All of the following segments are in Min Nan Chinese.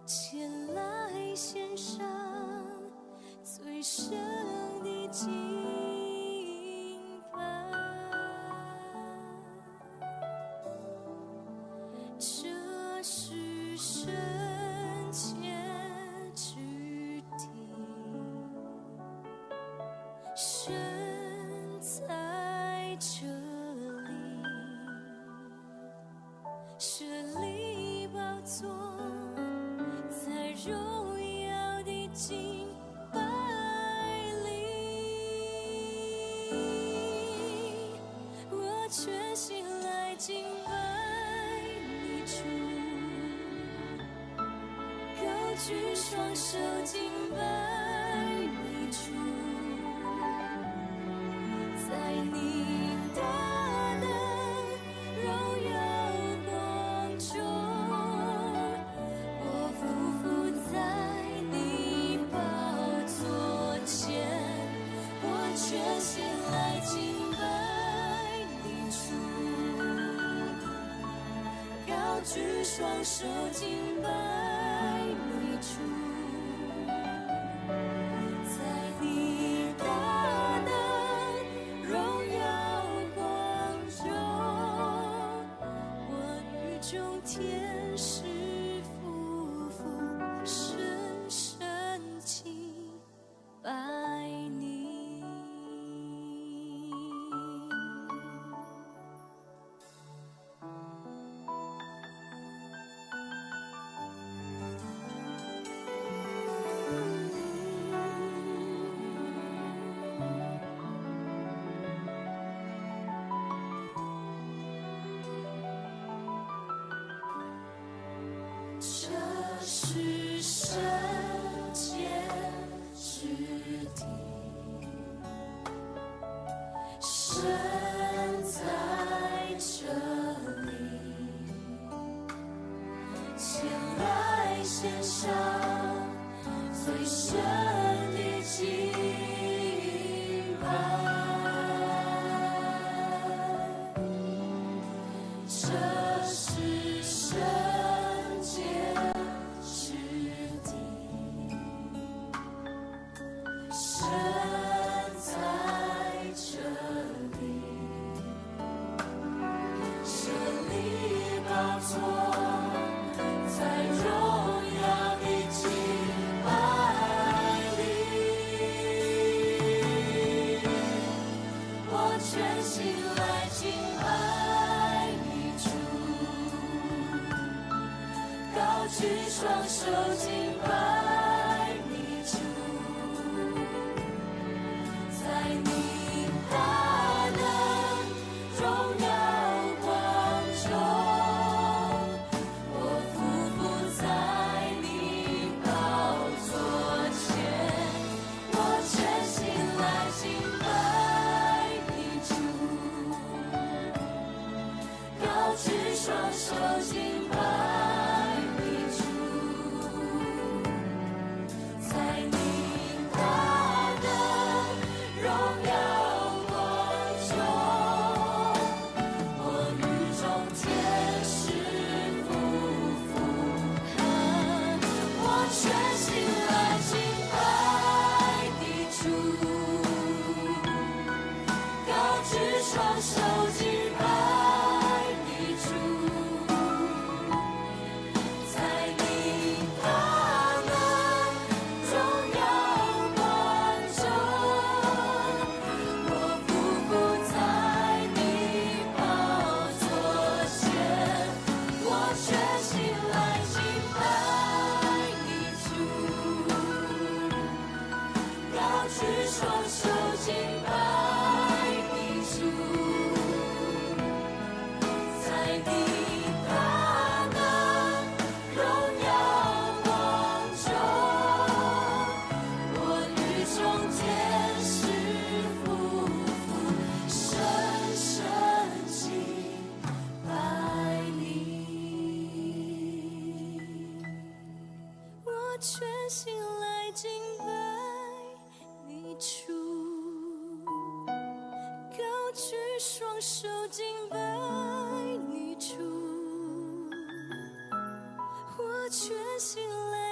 前來獻上最聖的敬拜。這是聖潔之地，神在這裡，設立寶座，在榮耀的敬拜裡，我全心來敬拜你主，高舉雙手敬拜你主，在你大能榮耀光中，我俯伏在你寶座前，我全心來敬拜你主，高舉雙手敬拜你主，在你大能榮耀光中，我與眾天使俯伏深深敬拜你。這是聖潔之地，神在這裡，前來獻上最聖的敬拜。這是聖潔之地，神在這裡，設立寶座，在榮耀的敬拜裡，我全心來敬拜你主，高舉雙手敬拜你主，在你大能榮耀光中，我俯伏在你寶座前，我全心來敬拜你主，高舉雙手敬拜你主，在你大能榮耀光中，我與眾天使俯伏，我全心來敬拜你主，高舉雙手敬拜你主，在你大能榮耀光中，我俯伏在你寶座前，我全心來敬拜你主，高舉雙手敬拜你主，在你大能榮耀光中，我與眾天使俯伏深深敬拜你。我全心來敬拜你主，高舉雙手敬拜你主，我全心來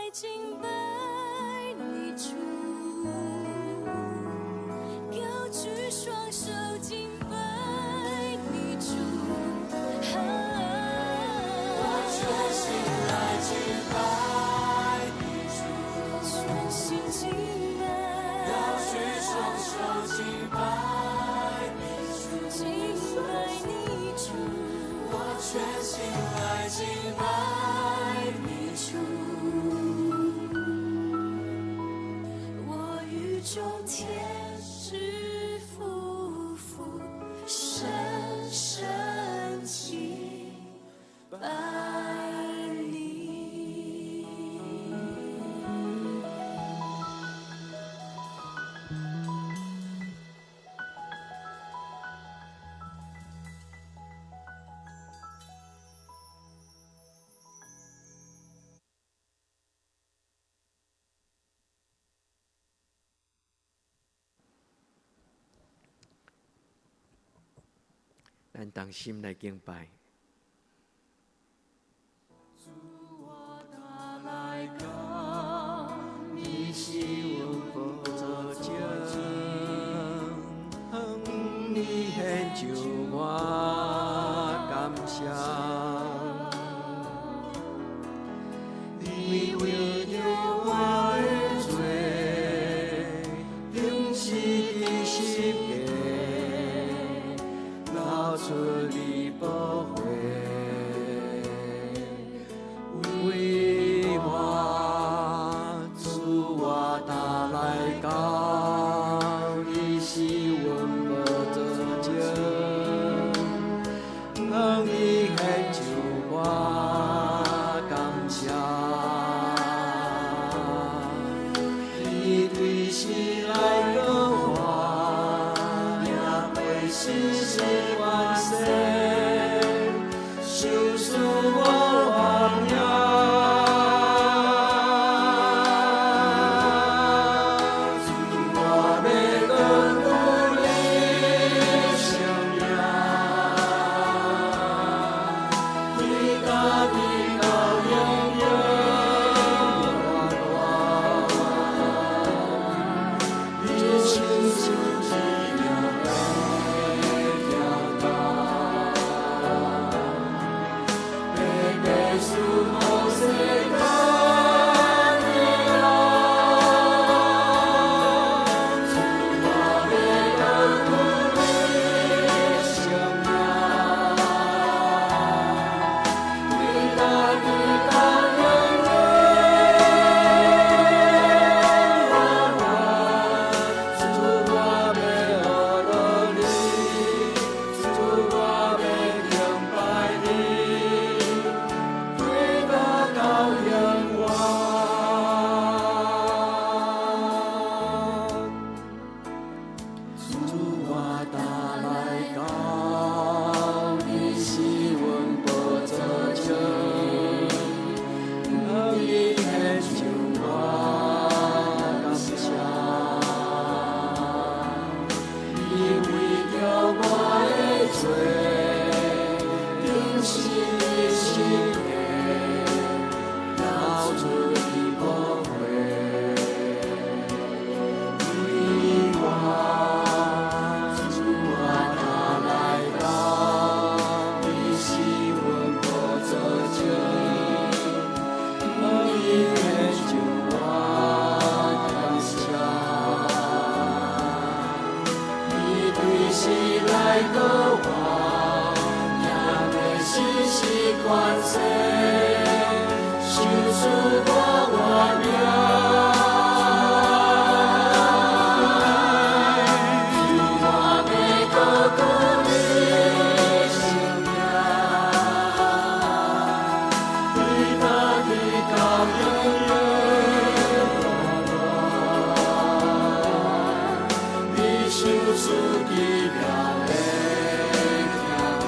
咱同心來敬拜。主我踏來到，你是阮寶座前，你獻上我感謝。你為著我的罪，釘死佇十架，流出你寶血，為我，主我踏來到，你是阮寶座前，你獻上我感謝。你對死來過活，也會時時完成，救贖我活命。主我欲閣顧你聖名，對大地到永永遠遠，你手術奇妙的行動，白白賜予世間的人。主我欲閣顧你聖名，對大地到永永遠遠，主我欲學落你，主我欲敬拜你，對到到永遠。主我踏來到，你是阮寶座前，你獻上我感謝。你為著我的罪，釘死佇十架，流出你寶血，為我，主我踏來到，你是阮寶座前，你獻上我感謝。你對死來過活，也會時時關心，救贖我活命。主我欲閣顧你聖名，對大地到永永遠遠，你手術奇妙的行動，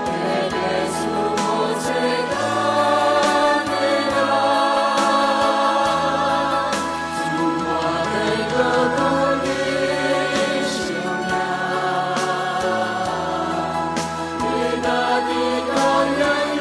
白白賜予世間的人。主我欲閣顧你聖名，對大地到永永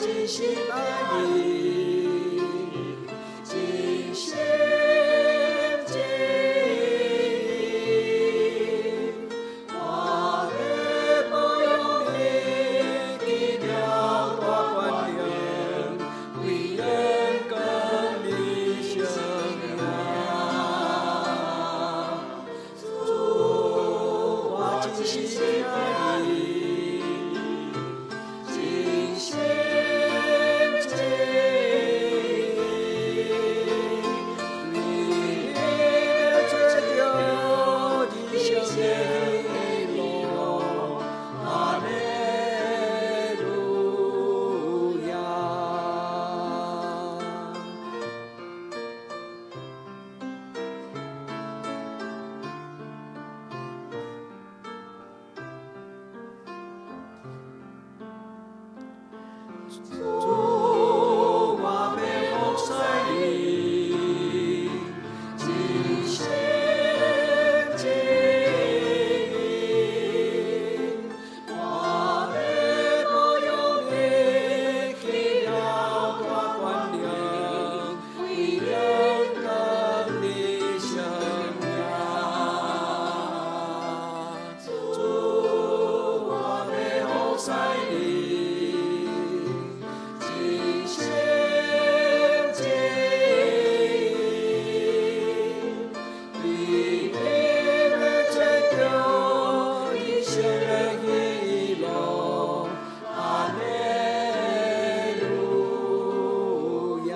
真心愛你，真心真意，我欲保養你，記了大權能，為榮光你聖名。主，我真心愛你，真心真意，為你欲做著人生的喜樂。哈利路亞。主，我欲服侍你，真心真意，我欲保養你，記了大權能，為榮光你聖名。主，我欲服侍你，真心真意，為你欲做著人生的喜樂。哈利路亞。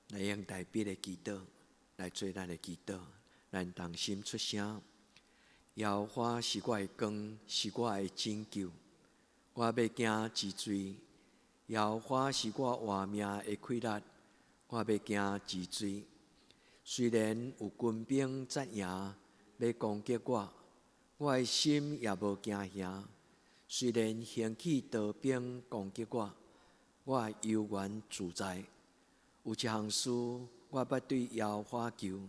來用代筆的祈禱來做咱的祈禱，咱同心出聲。耶和華是我的光，是我的拯救，我欲驚一罪。耶和華是我活命的氣力，我欲驚一罪。雖然有軍兵紮營欲攻擊我，我的心也無驚嚇。雖然興起刀兵攻擊我，我悠然自在。有一項事，我欲對耶和華求，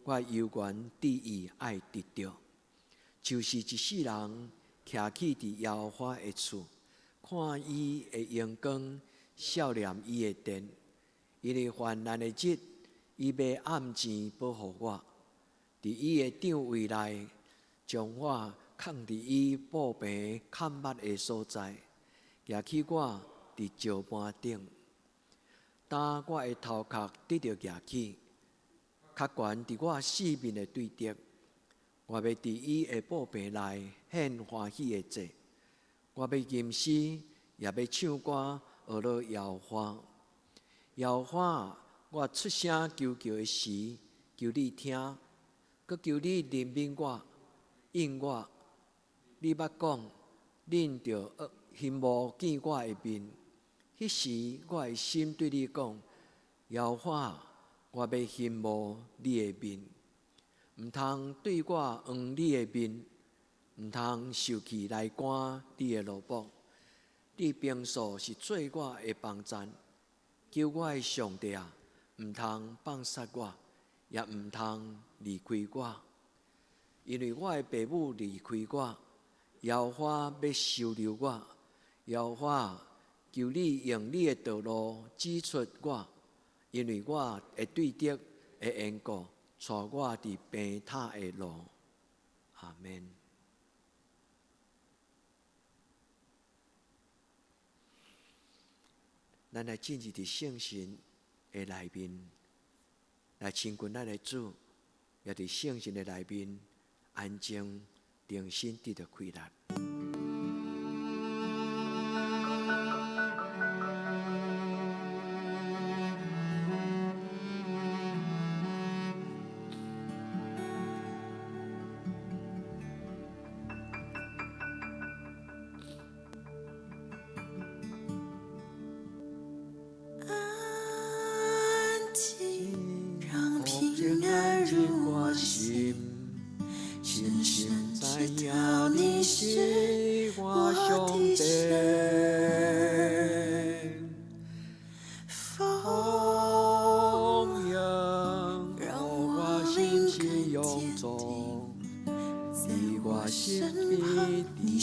我猶原志意愛得著，就是一世人徛起佇耶和華的厝，看伊的榮光，數念伊的殿。因為患難的日，伊欲暗錢保護我，佇伊的帳帷內，將我囥佇伊布棚較密的所在，舉起我佇石盤頂。當我的頭殼得著舉起，較懸佇我四面的對敵，我欲佇伊的布棚內獻歡喜的祭，我欲吟詩，也欲唱歌，學樂耶和華。耶和華，我出聲求叫的時，求你聽，閣求你憐憫我，應我。你捌講，恁著欣慕見我的面。彼時，我的心對你講：耶和華，我欲欣慕你的面，毋通對我掩你的面，毋通受氣來趕你的奴僕。你平素是做我的幫贊，救我的上帝啊，毋通放殺我，也毋通離開我，因為我的爸母離開我，耶和華欲收留我，耶和華。求你用你的道路指出我，因為我的對敵的緣故，帶我佇平坦的路。阿們。咱來進入佇聖神的內面，來親近咱的主，也佇聖神的內面安靜、定心得著氣力。安靜，讓平安入我心，深深知道你是。座，伫我身边，你予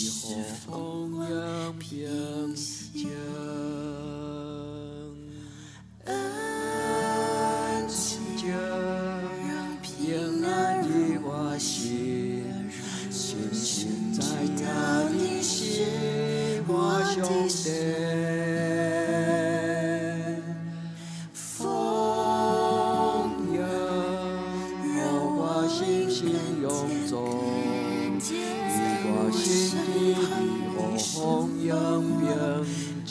风扬平静。安静，让平安入我心，深深知影你是我上帝。丰盈，予我心心永驻，伫我身边，予风扬平静。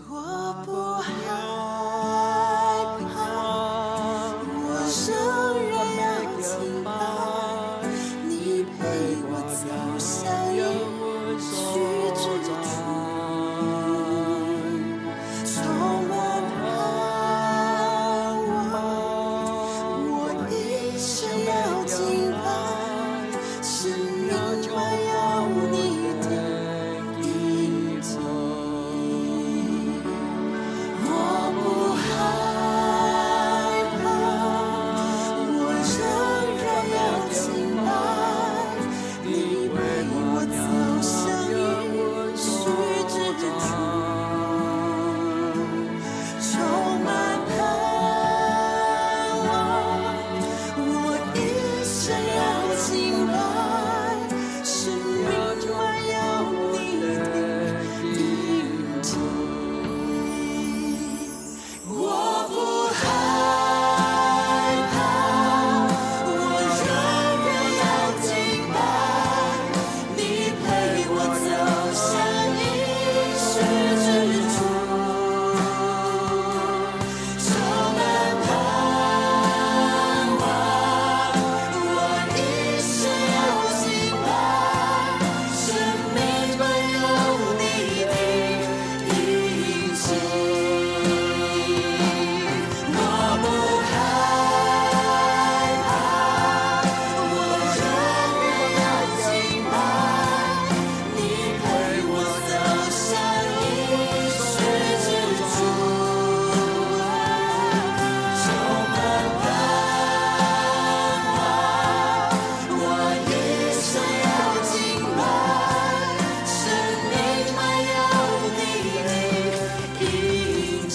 我不害怕，我仍然要敬拜。你陪我走向应许之處，充滿盼望。我一生要敬拜，生命滿有你的印記。我不害怕，我仍然要敬拜。你陪我走向應許之處，充滿盼望。我一生要敬拜，生命滿有你的印記。我不害怕，我仍然要敬拜。你陪我走向應許之處，充滿盼望。我一生要敬拜，生命滿有你的印記。我不害怕，我仍然要敬拜。你陪我走向應許之處，充滿盼望。我一生要敬拜，生命滿有你的印記。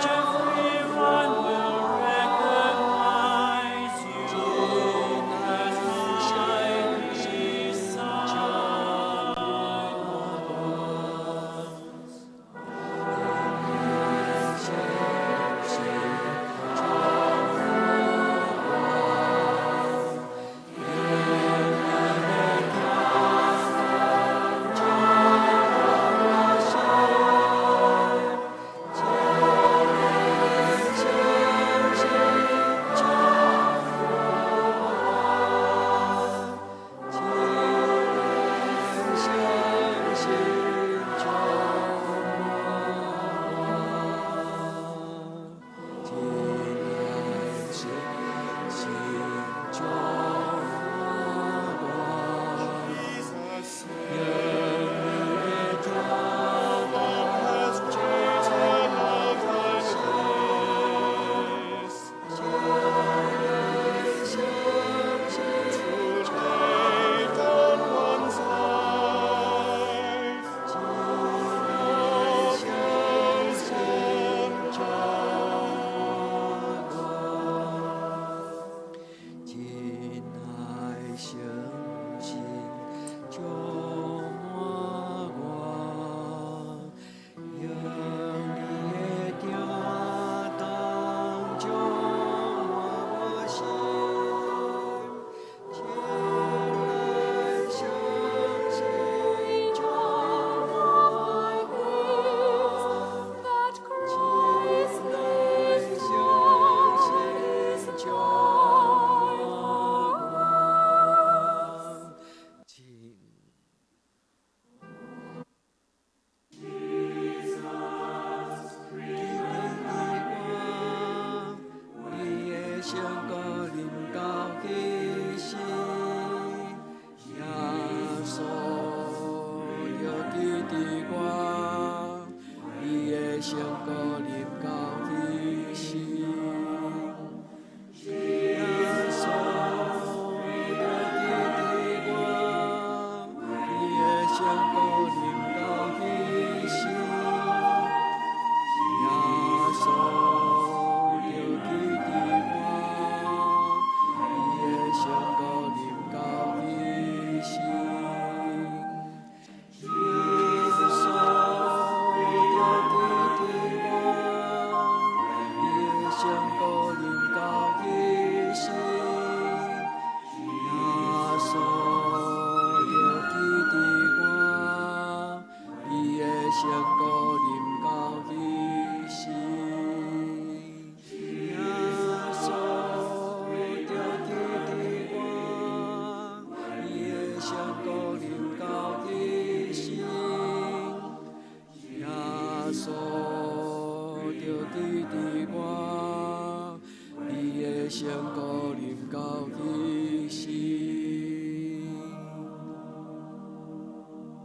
Everyone will recognize you as my 閣臨到彼時。耶穌著記得我，伊的聖膏臨到彼時。耶穌著記得我，伊的聖膏臨到彼時。耶穌著記得我，伊的聖膏臨到彼時。耶穌著記得我，伊的聖膏臨到彼時。耶穌著記得我，伊的聖膏臨到彼時。耶穌著記得我，伊的聖膏臨到彼時。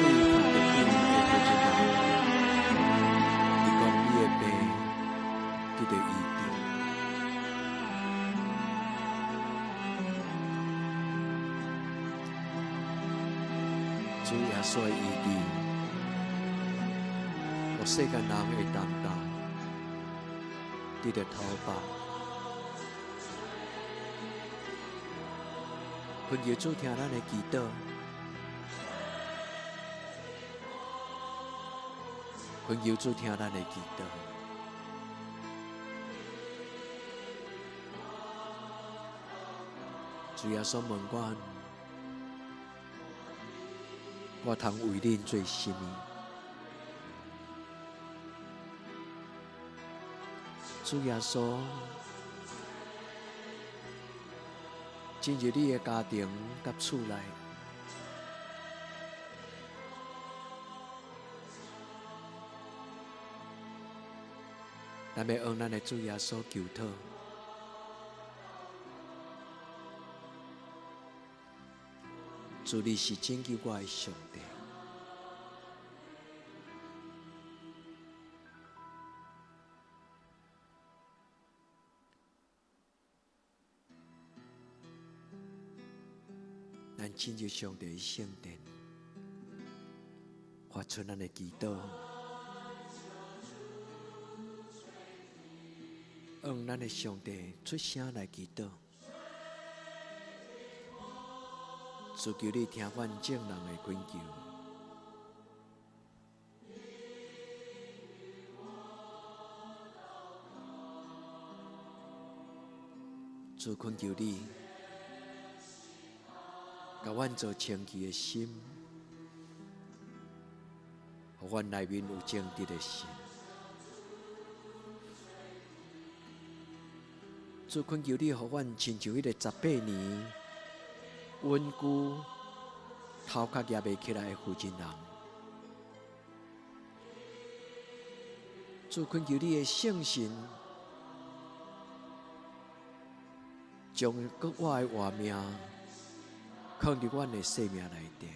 對犯著罪的婦人，伊講你的病得著醫治。主耶穌的醫治，予世間人的擔擔得著頭髮。懇求主聽咱的祈禱。懇求主聽咱的祈禱。主耶穌問阮，我通為恁做啥物？主耶穌進入你的家庭佮厝內。咱欲向咱的主耶穌求討，主你是拯救我的上帝。咱進入上帝的聖殿，發出咱的祈禱，向咱的上帝出聲來祈禱，主求你聽阮眾人的懇求。主懇求你，共阮做清氣的心，予阮內面有正直的心。主懇求你，予阮親像彼个18年穩固頭殼攑袂起來的婦人。主懇求你的聖神，將閣我的活命藏佇阮的生命內底。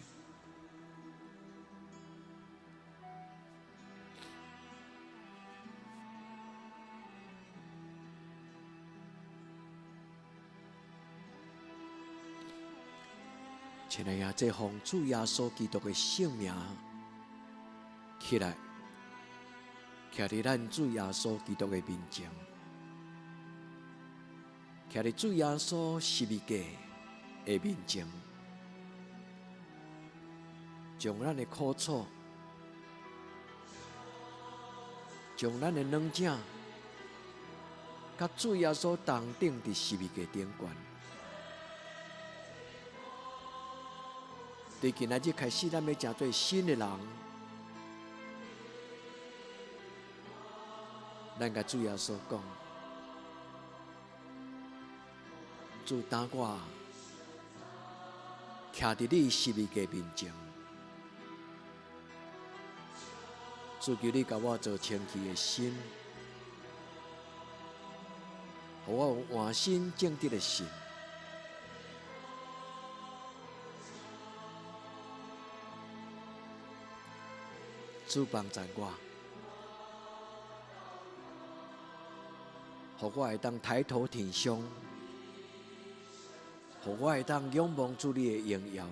親愛的，這奉主耶穌基督的聖名起來，徛佇咱主耶穌基督的面前，徛佇主耶穌十字架的面前，將咱的苦楚，將咱的軟弱，佮主耶穌同釘佇十字架頂懸。對今仔日開始，咱欲成做新的人，咱共主耶穌講：主當我徛佇你十字架面前，主求你共我做清氣的心，予我有換新正直的心。主幫助我，予我會當抬頭挺胸，予我會當仰望主你的榮耀。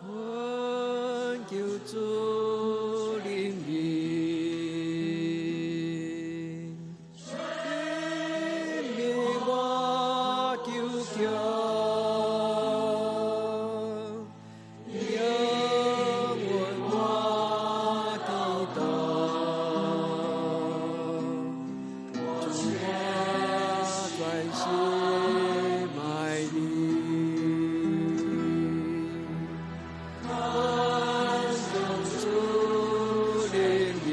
懇求主憐憫，憐憫我求求，應允我祈禱，主我專心愛你。懇求主憐憫，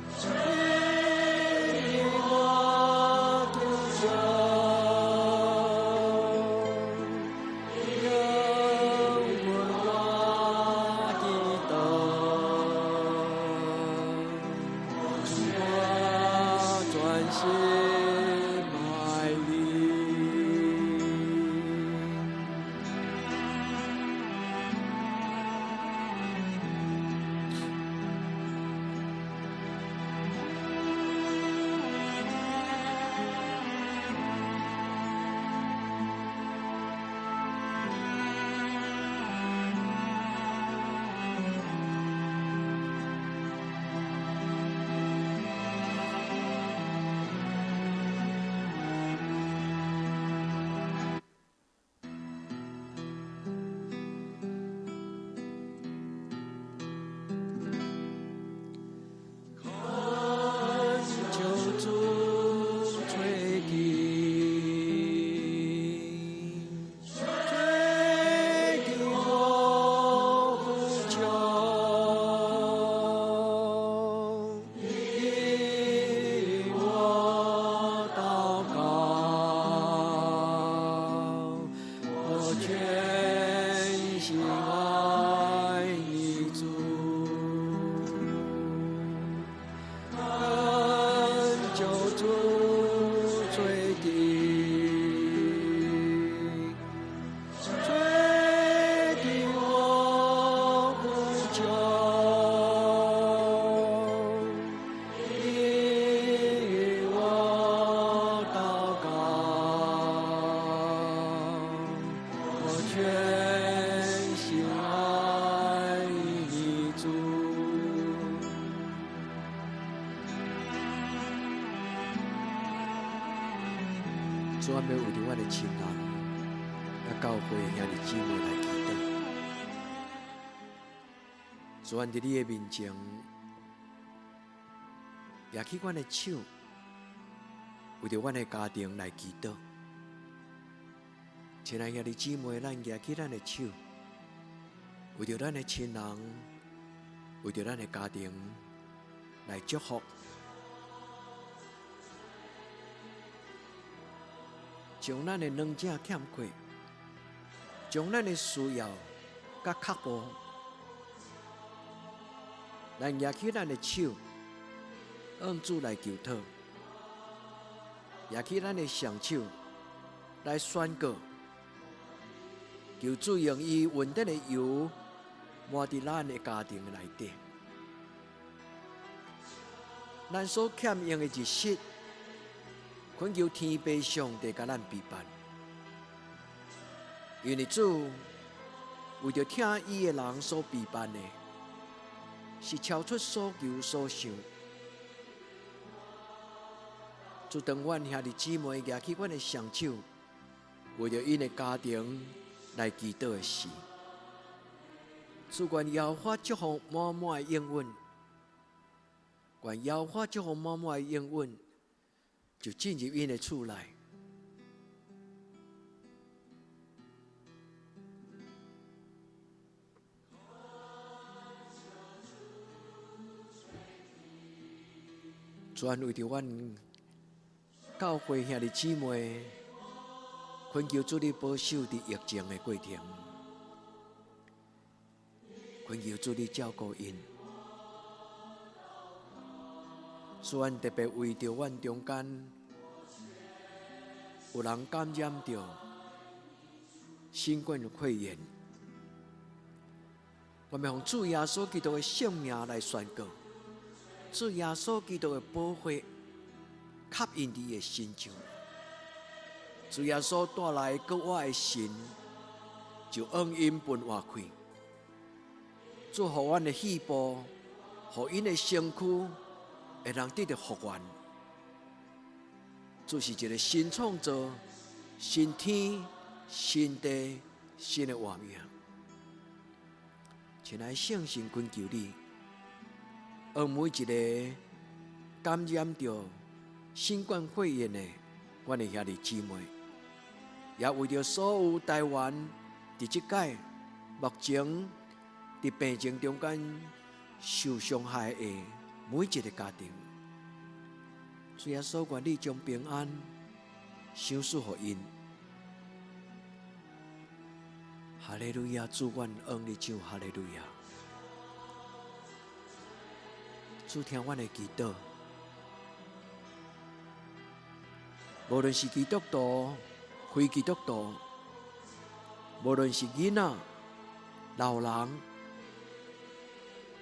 憐憫我求求，應允我祈禱，主我專心愛你。懇求主垂聽，垂聽我呼求，應我禱告，我全心愛你主。懇求主垂聽，垂聽我呼求，應我禱告，我全心愛你主。主，我欲為著阮的親人、佮教會兄弟姊妹來祈禱。主，阮佇你的面前，舉起阮的手，為著阮的家庭來祈禱。親愛兄弟姊妹，咱舉起咱的手，為著咱的親人，為著咱的家庭來祝福。將咱的軟弱欠缺，將咱的需要佮腳步，咱舉起咱的手，向主來求討；舉起咱的雙手來宣告，求主用伊恩典的油抹佇咱的家庭內底。咱所欠用的日食，懇求天父上帝共咱備辦，因為主為著疼伊的人所備辦的，是超出所求所想。主當阮兄弟姊妹舉起阮的雙手，為著𪜶的家庭來祈禱的時，主願耶和華祝福滿滿的應允，願耶和華祝福滿滿的應允，就進入𪜶的厝內。主為著阮教會兄弟姊妹，懇求主你保守佇疫情的過程，懇求主你照顧𪜶。主阮特別為著阮中間有人感染著新冠肺炎，我們奉主耶穌基督的聖名來宣告，主耶穌基督的寶血吸引佇伊的身上，主耶穌帶來閣活的神，就向𪜶分活氣，主予阮的肺部，予𪜶的身軀會當得著復原。主是一個新創造、新天、新地、新的活命。親愛聖神，懇求你，讓每一個感染著新冠肺炎的阮的兄弟姊妹，也為著所有台灣佇這擺目前佇病情中間受傷害的每一個家庭，主耶穌，願你將平安賞賜予𪜶。哈利路亞，主，阮向你唱哈利路亞。主聽阮的祈禱，無論是基督徒、非基督徒，無論是囡仔、老人，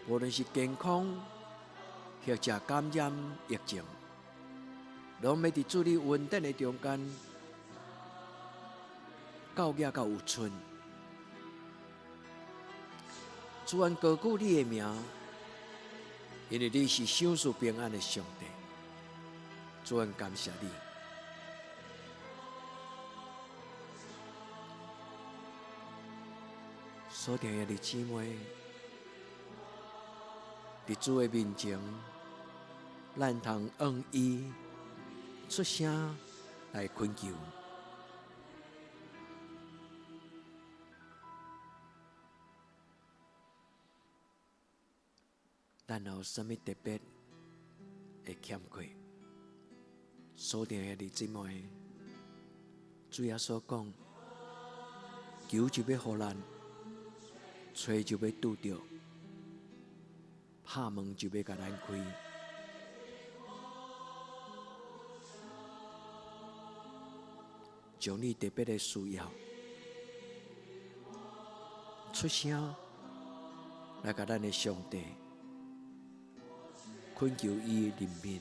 無論是健康或者感染疫情，攏欲佇主你恩典的中間，到額到有剩。主，阮高舉你的名，因為你是賞賜平安的上帝。主，阮感謝你。所聽的兄弟姊妹，佇主的面前，咱通向伊出聲來懇求。咱有啥物特別的欠缺？所聽的兄弟姊妹，主耶穌講：求就欲予咱，揣就欲拄著，拍門就欲共咱開。將你特別的需要出聲來共咱的上帝懇求伊的憐憫。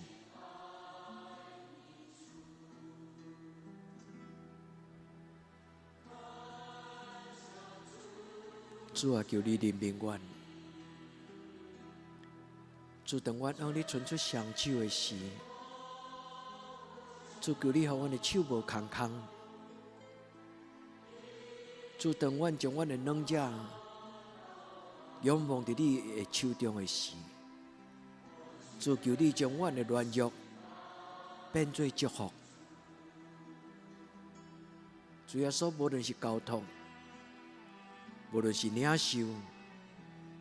主啊，求你憐憫阮。主，當阮向你伸出雙手的時，主求你予阮的手無空空。主，當阮將阮的軟弱仰望佇你的手中的時，主求你將阮的軟弱變做祝福。主耶穌，無論是交託，無論是領受，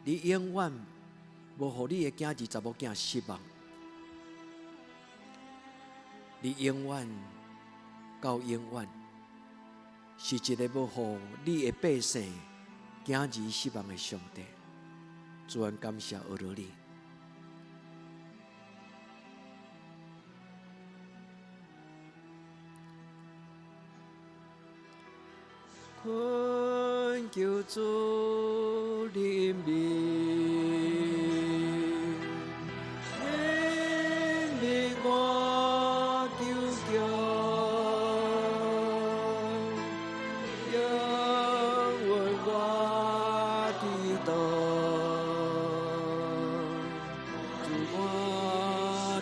你永遠無予你的囝兒查某囝失望。你永遠到永遠是一个欲予你的百姓囝兒失望的上帝。主，阮感謝阿羅你。懇求主憐憫，憐憫我求求，應允我祈禱，主，我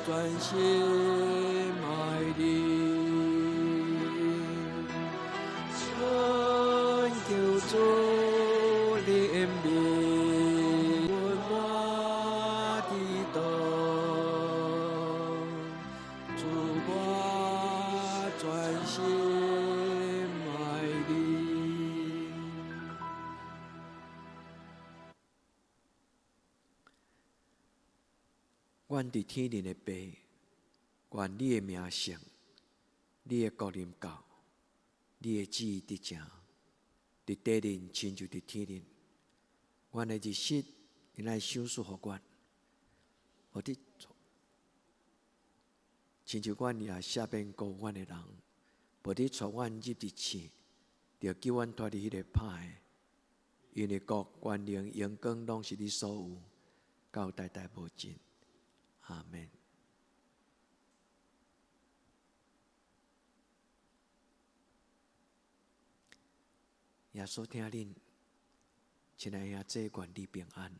專心愛你。懇求主憐憫我祈禱，主，我專心愛你。阮佇天頂的父，願你的名聖，你的國臨到，你的旨意得成，佇地面親像佇天頂。阮的日食，今仔日賞賜予阮，予你親像阮也赦免過阮的人，無得帶阮入佇試，著救阮脫離彼個歹的。因為國、權能、榮光攏是你所有，到代代無盡。阿門。耶穌疼恁，親愛兄弟，願你平安。